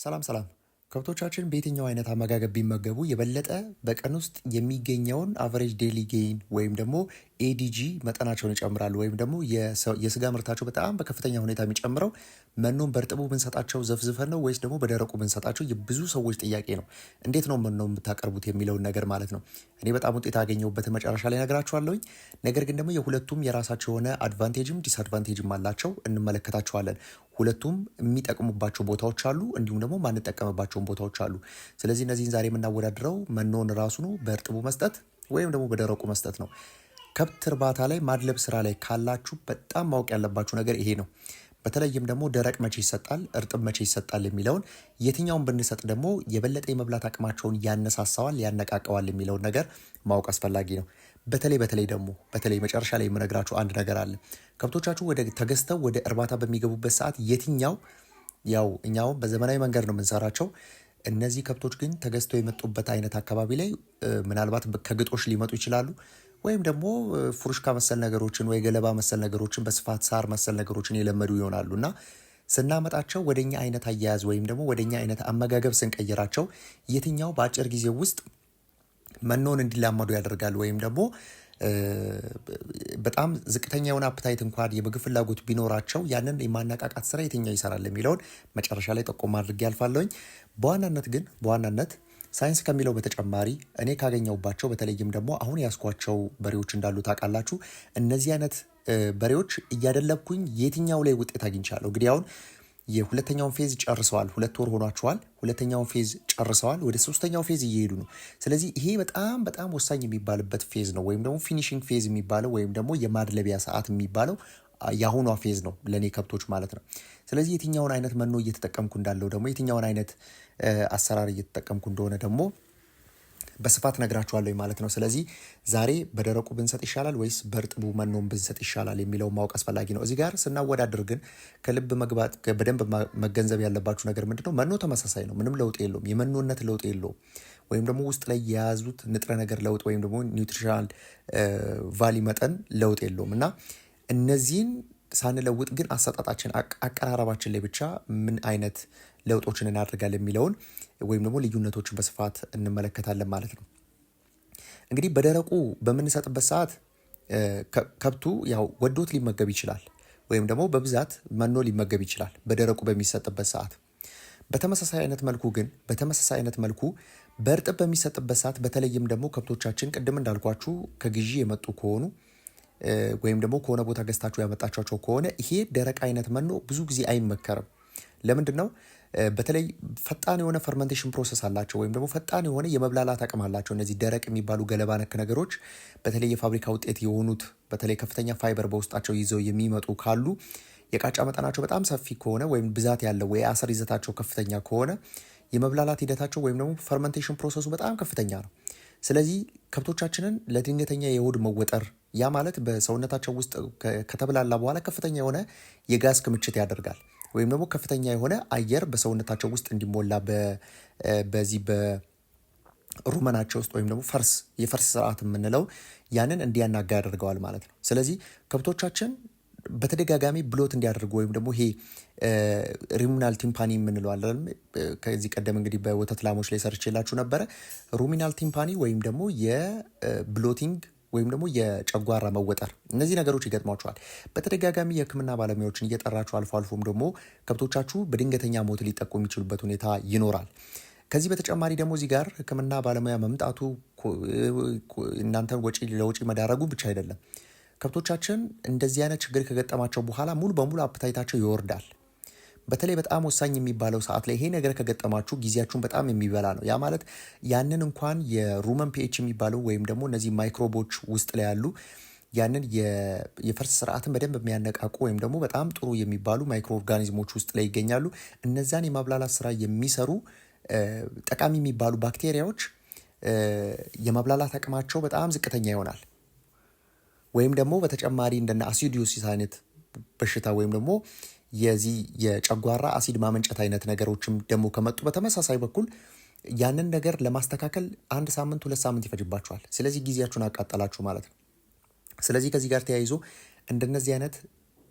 ሰላም ሰላም። ከብቶቻችን በየትኛው አይነት አመጋገብ ቢመገቡ የበለጠ በቀን ውስጥ የሚገኘውን average daily gain ወይም ደግሞ ADG መጠናቸውን ይጨምራሉ ወይም ደግሞ የስጋ ምርታቸው በጣም በከፍተኛ ሁኔታ የሚጨምረው መኖን በእርጥቡ ብንሰጣቸው ዘፍዝፈን ነው ወይስ ደግሞ በደረቁ ብንሰጣቸው? የብዙ ሰዎች ጥያቄ ነው። እንዴት ነው መኖ የምታቀርቡት የሚለውን ነገር ማለት ነው። እኔ በጣም ውጤት ያገኘሁበትን መጨረሻ ላይ እነግራችኋለሁኝ። ነገር ግን ደግሞ የሁለቱም የራሳቸው የሆነ advantage ም disadvantage ም አላቸው፣ እንመለከታቸዋለን። ሁለቱም የሚጠቅሙባቸው ቦታዎች አሉ፣ እንዲሁም ደግሞ ማንጠቀምባቸውን ቦታዎች አሉ። ስለዚህ እነዚህን ዛሬ የምናወዳድረው መኖን ራሱኑ በእርጥቡ መስጠት ወይም ደግሞ በደረቁ መስጠት ነው። ከብት እርባታ ላይ ማድለብ ስራ ላይ ካላችሁ በጣም ማወቅ ያለባችሁ ነገር ይሄ ነው። በተለይም ደግሞ ደረቅ መቼ ይሰጣል፣ እርጥብ መቼ ይሰጣል የሚለውን፣ የትኛውን ብንሰጥ ደግሞ የበለጠ የመብላት አቅማቸውን ያነሳሳዋል፣ ያነቃቀዋል የሚለውን ነገር ማወቅ አስፈላጊ ነው። በተለይ ደግሞ በተለይ መጨረሻ ላይ የምነግራችሁ አንድ ነገር አለ። ከብቶቻችሁ ወደ ተገዝተው ወደ እርባታ በሚገቡበት ሰዓት የትኛው፣ ያው እኛው በዘመናዊ መንገድ ነው የምንሰራቸው። እነዚህ ከብቶች ግን ተገዝተው የመጡበት አይነት አካባቢ ላይ ምናልባት ከግጦሽ ሊመጡ ይችላሉ ወይም ደግሞ ፉርሽካ መሰል ነገሮችን ወይ ገለባ መሰል ነገሮችን፣ በስፋት ሳር መሰል ነገሮችን የለመዱ ይሆናሉ። እና ስናመጣቸው ወደኛ አይነት አያያዝ ወይም ደግሞ ወደኛ አይነት አመጋገብ ስንቀይራቸው የትኛው በአጭር ጊዜ ውስጥ መኖን እንዲላመዱ ያደርጋል ወይም ደግሞ በጣም ዝቅተኛ የሆነ appetite እንኳን የምግብ ፍላጎት ቢኖራቸው ያንን የማነቃቃት ስራ የትኛው ይሰራል የሚለውን መጨረሻ ላይ ጠቆም አድርጌ ያልፋለሁኝ። በዋናነት ግን በዋናነት ሳይንስ ከሚለው በተጨማሪ እኔ ካገኘሁባቸው፣ በተለይም ደግሞ አሁን ያስኳቸው በሬዎች እንዳሉ ታውቃላችሁ። እነዚህ አይነት በሬዎች እያደለብኩኝ የትኛው ላይ ውጤት አግኝቻለሁ? እንግዲህ አሁን የሁለተኛውን phase ጨርሰዋል። 2 ወር ሆኗቸዋል። ሁለተኛውን phase ጨርሰዋል። ወደ ሶስተኛው phase እየሄዱ ነው። ስለዚህ ይሄ በጣም በጣም ወሳኝ የሚባልበት phase ነው፣ ወይም ደግሞ finishing phase የሚባለው ወይም ደግሞ የማድለቢያ ሰዓት የሚባለው የአሁኗ phase ነው ለእኔ ከብቶች ማለት ነው። ስለዚህ የትኛውን አይነት መኖ እየተጠቀምኩ እንዳለው ደግሞ፣ የትኛውን አይነት አሰራር እየተጠቀምኩ እንደሆነ ደግሞ በስፋት ነግራችኋለሁ ማለት ነው። ስለዚህ ዛሬ በደረቁ ብንሰጥ ይሻላል ወይስ በእርጥቡ መኖን ብንሰጥ ይሻላል የሚለውን ማወቅ አስፈላጊ ነው። እዚህ ጋር ስናወዳድር ግን ከልብ መግባት በደንብ መገንዘብ ያለባችሁ ነገር ምንድነው? መኖ ተመሳሳይ ነው፣ ምንም ለውጥ የለውም። የመኖነት ለውጥ የለውም። ወይም ደግሞ ውስጥ ላይ የያዙት ንጥረ ነገር ለውጥ ወይም ደግሞ nutritional value መጠን ለውጥ የለውም። እና እነዚህን ሳንለውጥ ግን አሰጣጣችን፣ አቀራረባችን ላይ ብቻ ምን አይነት ለውጦችን እናደርጋለን የሚለውን ወይም ደግሞ ልዩነቶችን በስፋት እንመለከታለን ማለት ነው። እንግዲህ በደረቁ በምንሰጥበት ሰዓት ከብቱ ያው ወዶት ሊመገብ ይችላል፣ ወይም ደግሞ በብዛት መኖ ሊመገብ ይችላል በደረቁ በሚሰጥበት ሰዓት። በተመሳሳይ አይነት መልኩ ግን በተመሳሳይ አይነት መልኩ በእርጥብ በሚሰጥበት ሰዓት፣ በተለይም ደግሞ ከብቶቻችን ቅድም እንዳልኳችሁ ከግዢ የመጡ ከሆኑ ወይም ደግሞ ከሆነ ቦታ ገዝታችሁ ያመጣችኋቸው ከሆነ ይሄ ደረቅ አይነት መኖ ብዙ ጊዜ አይመከርም። ለምንድን ነው? በተለይ ፈጣን የሆነ fermentation process አላቸው ወይም ደግሞ ፈጣን የሆነ የመብላላት አቅም አላቸው። እነዚህ ደረቅ የሚባሉ ገለባ ነክ ነገሮች፣ በተለይ የፋብሪካ ውጤት የሆኑት፣ በተለይ ከፍተኛ ፋይበር በውስጣቸው ይዘው የሚመጡ ካሉ፣ የቃጫ መጠናቸው በጣም ሰፊ ከሆነ ወይም ብዛት ያለው ወይ አሰር ይዘታቸው ከፍተኛ ከሆነ የመብላላት ሂደታቸው ወይም ደግሞ fermentation process ኡ በጣም ከፍተኛ ነው። ስለዚህ ከብቶቻችንን ለድንገተኛ የሆድ መወጠር፣ ያ ማለት በሰውነታቸው ውስጥ ከተብላላ በኋላ ከፍተኛ የሆነ የጋዝ ክምችት ያደርጋል ወይም ደግሞ ከፍተኛ የሆነ አየር በሰውነታቸው ውስጥ እንዲሞላ በዚህ በ rumen ኣቸው ውስጥ ወይም ደግሞ የፈርስ ስርዓት የምንለው ያንን እንዲያናጋ ያደርገዋል ማለት ነው። ስለዚህ ከብቶቻችን በተደጋጋሚ bloat እንዲያደርጉ ወይም ደግሞ ይሄ ruminal tympany የምንለው አለ። ከዚህ ቀደም እንግዲህ በወተት ላሞች ላይ ሰርቼላችሁ ነበረ። Ruminal tympany ወይም ደግሞ የ bloating ወይም ደግሞ የጨጓራ መወጠር፣ እነዚህ ነገሮች ይገጥሟቸዋል። በተደጋጋሚ የሕክምና ባለሙያዎችን እየጠራችሁ አልፎ አልፎም ደግሞ ከብቶቻችሁ በድንገተኛ ሞት ሊጠቁ የሚችሉበት ሁኔታ ይኖራል። ከዚህ በተጨማሪ ደግሞ እዚህ ጋር ሕክምና ባለሙያ መምጣቱ እናንተን ወጪ ለወጪ መዳረጉ ብቻ አይደለም። ከብቶቻችን እንደዚህ አይነት ችግር ከገጠማቸው በኋላ ሙሉ በሙሉ appetite ኣቸው ይወርዳል። በተለይ በጣም ወሳኝ የሚባለው ሰዓት ላይ ይሄ ነገር ከገጠማችሁ ጊዜያችሁን በጣም የሚበላ ነው። ያ ማለት ያንን እንኳን የ rumen pH የሚባለው ወይም ደግሞ እነዚህ microbe ኦች ውስጥ ላይ ያሉ ያንን የፈርስ ስርዓትን በደንብ የሚያነቃቁ ወይም ደግሞ በጣም ጥሩ የሚባሉ microorganism ኦች ውስጥ ላይ ይገኛሉ። እነዛን የማብላላት ስራ የሚሰሩ ጠቃሚ የሚባሉ ባክቴሪያዎች የማብላላት አቅማቸው በጣም ዝቅተኛ ይሆናል። ወይም ደግሞ በተጨማሪ እንደነ acidosis አይነት በሽታ ወይም ደግሞ የዚህ የጨጓራ አሲድ ማመንጨት አይነት ነገሮችም ደግሞ ከመጡ በተመሳሳይ በኩል ያንን ነገር ለማስተካከል አንድ ሳምንት፣ 2 ሳምንት ይፈጅባችኋል። ስለዚህ ጊዜያችሁን አቃጠላችሁ ማለት ነው። ስለዚህ ከዚህ ጋር ተያይዞ እንደነዚህ አይነት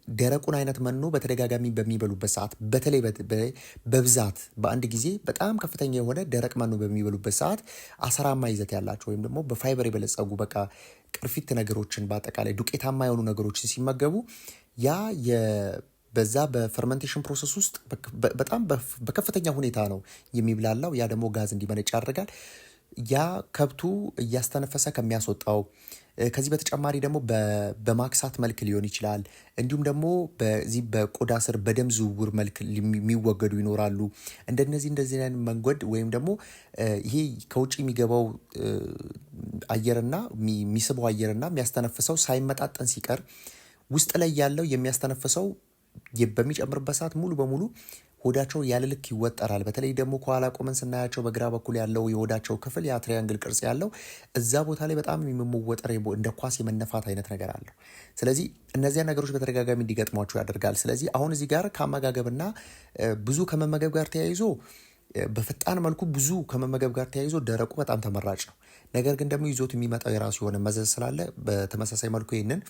ደረቁን አይነት መኖ በተደጋጋሚ በሚበሉበት ሰዓት፣ በተለይ በብዛት በአንድ ጊዜ በጣም ከፍተኛ የሆነ ደረቅ መኖ በሚበሉበት ሰዓት፣ አሰራማ ይዘት ያላቸው ወይም ደግሞ በፋይበር የበለጸጉ በቃ ቅርፊት ነገሮችን፣ በአጠቃላይ ዱቄታማ የሆኑ ነገሮችን ሲመገቡ ያ በዛ በ fermentation process ውስጥ በጣም በከፍተኛ ሁኔታ ነው የሚብላላው። ያ ደግሞ ጋዝ እንዲመነጭ ያደርጋል። ያ ከብቱ እያስተነፈሰ ከሚያስወጣው፣ ከዚህ በተጨማሪ ደግሞ በማክሳት መልክ ሊሆን ይችላል። እንዲሁም ደግሞ በዚህ በቆዳ ስር በደም ዝውውር መልክ የሚወገዱ ይኖራሉ። እንደነዚህ እንደዚህ አይነት መንገድ ወይም ደግሞ ይሄ ከውጭ የሚገባው አየርና የሚስበው አየርና የሚያስተነፍሰው ሳይመጣጠን ሲቀር ውስጥ ላይ ያለው የሚያስተነፍሰው በሚጨምርበት ሰዓት ሙሉ በሙሉ ሆዳቸው ያለ ልክ ይወጠራል። በተለይ ደግሞ ከኋላ ቆመን ስናያቸው በግራ በኩል ያለው የሆዳቸው ክፍል ያ triangle ቅርጽ ያለው እዛ ቦታ ላይ በጣም የመወጠር፣ እንደ ኳስ የመነፋት አይነት ነገር አለው። ስለዚህ እነዚያ ነገሮች በተደጋጋሚ እንዲገጥሟቸው ያደርጋል። ስለዚህ አሁን እዚህ ጋር ከአመጋገብና ብዙ ከመመገብ ጋር ተያይዞ፣ በፈጣን መልኩ ብዙ ከመመገብ ጋር ተያይዞ ደረቁ በጣም ተመራጭ ነው። ነገር ግን ደግሞ ይዞት የሚመጣው የራሱ የሆነ መዘዝ ስላለ በተመሳሳይ መልኩ ይህንን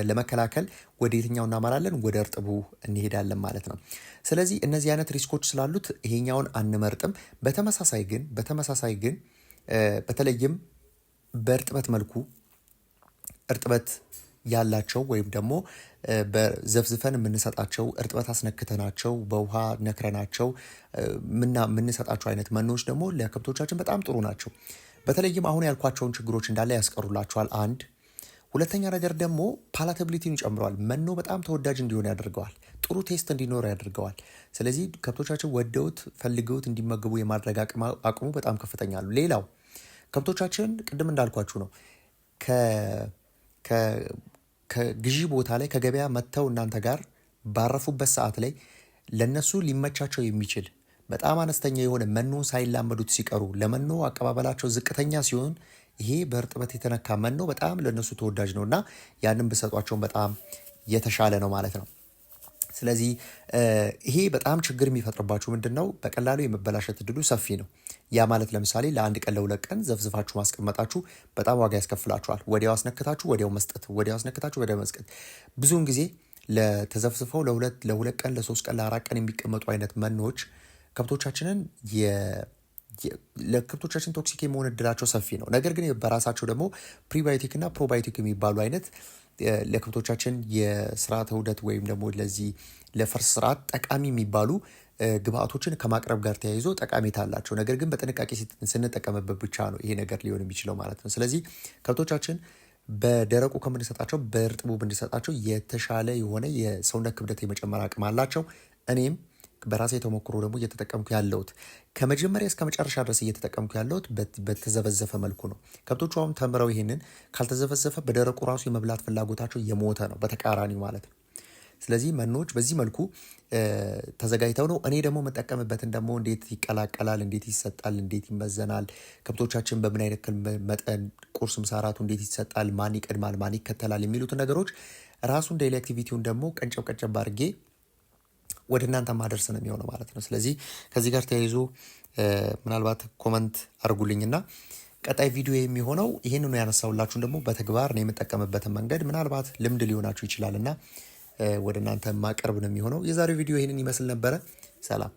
ለመከላከል ወደ የትኛው እናመራለን? ወደ እርጥቡ እንሄዳለን ማለት ነው። ስለዚህ እነዚህ አይነት risk ኦች ስላሉት ይሄኛውን አንመርጥም። በተመሳሳይ ግን በተለይም በእርጥበት መልኩ እርጥበት ያላቸው ወይም ደግሞ በዘፍዝፈን የምንሰጣቸው፣ እርጥበት አስነክተናቸው፣ በውሃ ነክረናቸው የምንሰጣቸው አይነት መኖዎች ደግሞ ለከብቶቻችን በጣም ጥሩ ናቸው። በተለይም አሁን ያልኳቸውን ችግሮች እንዳለ ያስቀሩላቸዋል። አንድ ሁለተኛ ነገር ደግሞ palatability ን ይጨምረዋል። መኖ በጣም ተወዳጅ እንዲሆን ያደርገዋል። ጥሩ taste እንዲኖር ያደርገዋል። ስለዚህ ከብቶቻችን ወደውት ፈልገውት እንዲመገቡ የማድረግ አቅሙ በጣም ከፍተኛ ነው። ሌላው ከብቶቻችን ቅድም እንዳልኳችሁ ነው፣ ከግዢ ቦታ ላይ ከገበያ መጥተው እናንተ ጋር ባረፉበት ሰዓት ላይ ለነሱ ሊመቻቸው የሚችል በጣም አነስተኛ የሆነ መኖ ሳይላመዱት ሲቀሩ ለመኖ አቀባበላቸው ዝቅተኛ ሲሆን ይሄ በእርጥበት የተነካ መኖ በጣም ለእነሱ ተወዳጅ ነው እና ያንን ብሰጧቸውን በጣም የተሻለ ነው ማለት ነው። ስለዚህ ይሄ በጣም ችግር የሚፈጥርባችሁ ምንድን ነው? በቀላሉ የመበላሸት እድሉ ሰፊ ነው። ያ ማለት ለምሳሌ ለአንድ ቀን ለ2 ቀን ዘፍዝፋችሁ ማስቀመጣችሁ በጣም ዋጋ ያስከፍላችኋል። ወዲያው አስነክታችሁ ወዲያው መስጠት፣ ወዲያው አስነክታችሁ ወዲያው መስጠት። ብዙውን ጊዜ ለተዘፍዝፈው ለ2 ቀን፣ ለ3 ቀን፣ ለ4 ቀን የሚቀመጡ አይነት መኖች ከብቶቻችንን ለከብቶቻችን toxic የመሆን እድላቸው ሰፊ ነው። ነገር ግን በራሳቸው ደግሞ prebiotic እና probiotic የሚባሉ አይነት ለከብቶቻችን የስርዓተ ውህደት ወይም ደግሞ ለዚህ ለፈርስ ስርዓት ጠቃሚ የሚባሉ ግብአቶችን ከማቅረብ ጋር ተያይዞ ጠቀሜታ አላቸው። ነገር ግን በጥንቃቄ ስንጠቀምበት ብቻ ነው ይሄ ነገር ሊሆን የሚችለው ማለት ነው። ስለዚህ ከብቶቻችን በደረቁ ከምንሰጣቸው በእርጥቡ ብንሰጣቸው የተሻለ የሆነ የሰውነት ክብደት የመጨመር አቅም አላቸው። እኔም በራሴ ተሞክሮ ደግሞ እየተጠቀምኩ ያለሁት ከመጀመሪያ እስከ መጨረሻ ድረስ እየተጠቀምኩ ያለሁት በተዘፈዘፈ መልኩ ነው። ከብቶቹ አሁን ተምረው ይሄንን ካልተዘፈዘፈ በደረቁ ራሱ የመብላት ፍላጎታቸው የሞተ ነው፣ በተቃራኒው ማለት ነው። ስለዚህ መኖች በዚህ መልኩ ተዘጋጅተው ነው። እኔ ደግሞ የምጠቀምበትን ደግሞ እንዴት ይቀላቀላል፣ እንዴት ይሰጣል፣ እንዴት ይመዘናል፣ ከብቶቻችን በምን አይነት መጠን ቁርስ፣ ምሳ፣ እራቱ እንዴት ይሰጣል፣ ማን ይቀድማል፣ ማን ይከተላል የሚሉትን ነገሮች ራሱን daily activity ውን ደግሞ ቀንጨብ ቀንጨብ አድርጌ ወደ እናንተ ማደርስ ነው የሚሆነው ማለት ነው። ስለዚህ ከዚህ ጋር ተያይዞ ምናልባት comment አድርጉልኝና ቀጣይ ቪዲዮ የሚሆነው ይህንኑ ያነሳሁላችሁን ደግሞ በተግባር ነው የምጠቀምበትን መንገድ ምናልባት ልምድ ሊሆናችሁ ይችላል እና ወደ እናንተ ማቀርብ ነው የሚሆነው። የዛሬው ቪዲዮ ይህንን ይመስል ነበረ። ሰላም።